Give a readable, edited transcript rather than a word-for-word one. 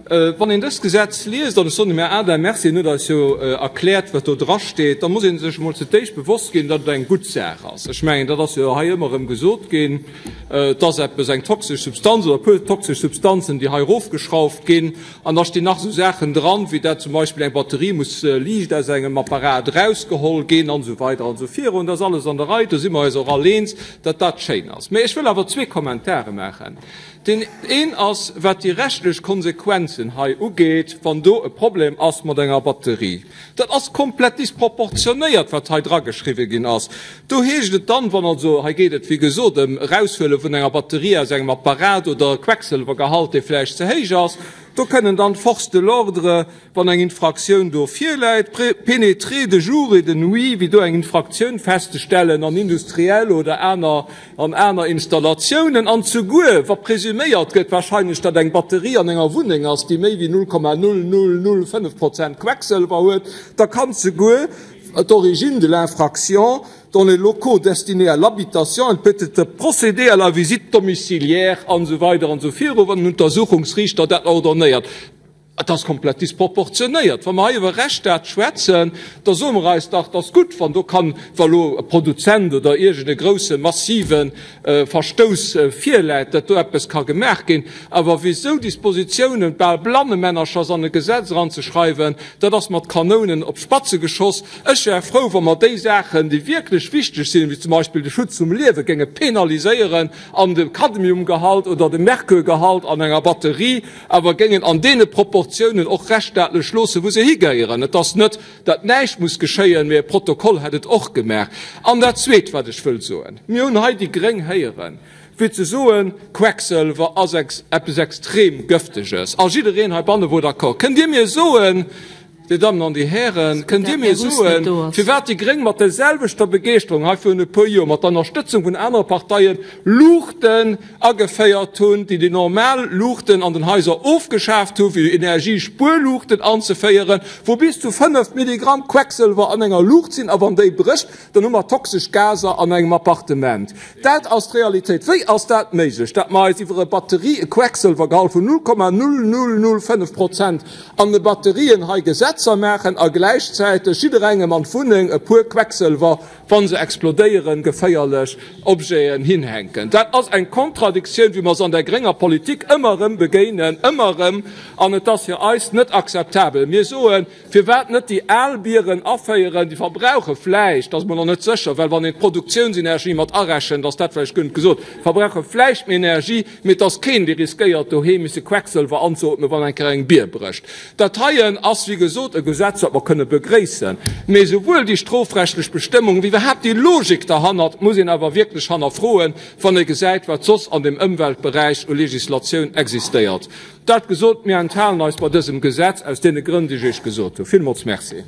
Wann een dëst Gesetz liest, an ech soen dem Här Adam Merci, en huet eis jo erkläert, wat do drasteet, da muss ee sech emol zu d'éischt bewosst ginn, datt et eng gutt Saach ass. Ech mengen, dat ass jo hei ëmmer erëm gesot ginn, et ass eppes, eng toxesch Substanz oder e puer toxesch Substanzen, déi hei erofgeschrauft ginn. An da stinn nach esou Saachen dran, wéi dat zum Beispill eng Batterie muss liicht aus engem Apparat erausgeholl ginn an esou weider an esou virun. Dat ass alles an der Rei, do si mer eis och all eens, datt dat schéin ass. Mä ech wëll awer zwee Kommentare maachen. Deen een ass, wat déi rechtlech Konsequenzen hei ugeet, wann do e Problem ass mat enger Batterie. Dat ass komplett disproportionéiert, wat hei drageschriwwen ginn ass. Do heescht et dann, wann also, hei geet et wéi gesot ëm Eraushuele vun enger Batterie aus engem Apparat oder e Quecksëlwergehalt, dee vläicht ze héich ass, do kënnen dann d'Forces de l'ordre, wann eng Infraktioun do virläit, pénétrer de jour et de nuit, wéi do eng Infraktioun festzestellen an industriell oder aner, an aner Installatiounen, an zuguer wa presuméiert gëtt wahrscheinlech, datt eng Batterie an enger Wunneng ass, déi méi wéi 0,0005 Prozent Quecksëlwer huet, da kann zuguer d'origine de l'infraction dans les locaux destinés à l'habitation, il peut être procédé à la visite domiciliaire, an esou weider an esou viru, wann den Untersuchungsriichter dat ordonnéiert. Et ass komplett disproportionéiert. Wa mer hei iwwer Rechtsstaat schwätzen, da soe mer eis dach, et ass gutt, wann do kann, wa lo e Produzent oder iergend e grousse massive Verstouss virläit, datt do eppes ka gemaach ginn. Awer wéi esou Dispositiounen bal blannemännerchers an e Gesetz eranzeschreiwen, dat ass mat Kanounen op Spatze geschoss. Ech wär frou, wa mer déi Saachen, déi wierklech wichteg sinn, wéi zum Beispill de Schutz vum Liewe, géinge penaliséieren an de Cadmiumgehalt oder de Merkurgehalt an enger Batterie, awer géingen an deene Proportiounen och rechtsstaatlech loossen, wou se higehéieren. Et ass net, datt näischt muss geschéien, mee e Protokoll hätt et och gemaach. An dat Zweet, wat ech wëll soen, Mir hunn hei déi Gréng héieren, fir ze soen, Quecksëlwer ass eppes extrem Gëfteges, a jiddereen heibanne wor d'accord. Kënnt Dir mir soen, Dir Dammen an Dir Hären, kënnt Dir mir soen, firwat déi Gréng mat der selwechter Begeeschterung hei virun e puer Joer, mat der Ënnerstëtzung vun anere Parteien, Luuchten ageféiert hunn, déi déi normal Luuchten an den Haiser ofgeschaaft hu fir Energiespuerluuchten anzeféieren, wou bis zu 5 Milligramm Quecksëlwer an enger Luucht sinn, a wann déi brécht, Dann hu mer toxesch Gaser an engem Appartement. Dat ass d'Realitéit. Wéi ass dat méiglech, datt mer eis iwwer e Batterie, e Quecksëlwergehalt vun 0,0005 Prozent an de Batterien hei Gesetzer maachen a gläichzäiteg jidderengem an d'Wunneng e puer Quecksëlwer, wa se explodéieren, geféierlech Objeten hinhänken? Dat ass eng Kontradiktioun, wéi mer se an der grénger Politik ëmmer erëm begéinen, ëmmer erëm. An et ass fir eis net akzeptabel. Mir soen, Firwat net déi al Bieren aféieren? Déi verbrauche vläicht, da si mer nach net sécher, well wann een d'Produktiounsenergie mat arechent, ass dat vläicht guer net gesot, verbrauche vläicht méi Energie, mee et ass keen, dee riskéiert, doheem misse Quecksëlwer anzeootmen, wann eng Kéier eng Bier brécht. Dat heien ass, wéi gesot, e Gesetz, wat mer kënne begréissen, mee esouwuel déi strofrechtlech Bestëmmung wéi iwwerhaapt déi Logik derhannert muss een awer wierklech hannerfroen, wann ee gesäit, wat soss an deem Ëmweltberäich u Legislatioun existéiert. Dat gesot, mir enthalen eis bei dësem Gesetz aus deene Grënn, déi ech Iech gesot hunn. Villmools Merci.